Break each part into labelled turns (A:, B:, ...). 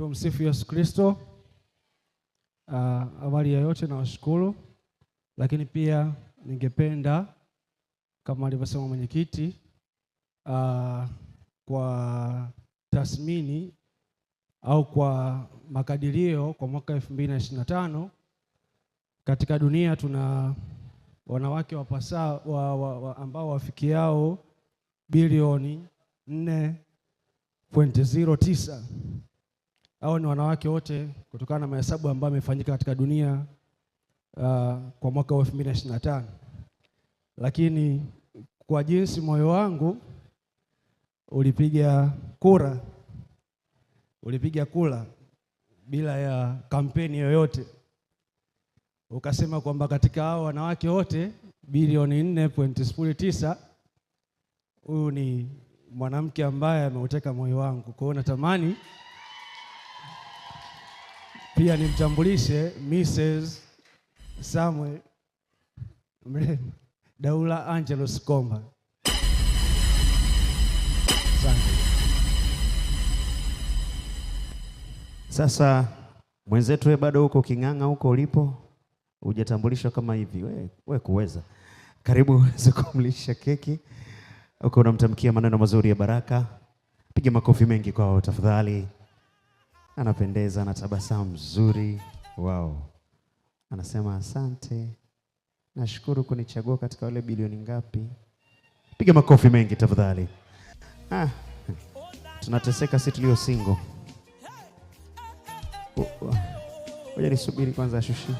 A: Tumsifu Yesu Kristo. Awali ya yote nawashukuru, lakini pia ningependa kama alivyosema mwenyekiti, kwa tathmini au kwa makadirio kwa mwaka 2025 katika dunia tuna wanawake wapasa, wa ambao wafikiao bilioni 4.09. Hao ni wanawake wote kutokana na mahesabu ambayo yamefanyika katika dunia kwa mwaka wa 2025. Lakini kwa jinsi moyo wangu ulipiga kura bila ya kampeni yoyote, ukasema kwamba katika hao wanawake wote bilioni 4.09 huyu ni mwanamke ambaye ameuteka moyo wangu. Kwa hiyo natamani pia nimtambulishe Mrs. Samuel Mrema Daula Angelos Komba. Asante.
B: Sasa mwenzetu, wewe bado huko king'ang'a huko ulipo, hujatambulishwa kama hivi, we kuweza. Karibu uweze kumlisha keki huko, unamtamkia maneno mazuri ya baraka. Piga makofi mengi kwao tafadhali. Anapendeza, ana tabasamu mzuri. Wow. Anasema asante, nashukuru kunichagua katika wale bilioni ngapi. Piga makofi mengi tafadhali. Ah, tunateseka sisi tulio single. Ngoja nisubiri kwanza ashushi.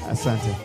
B: Asante.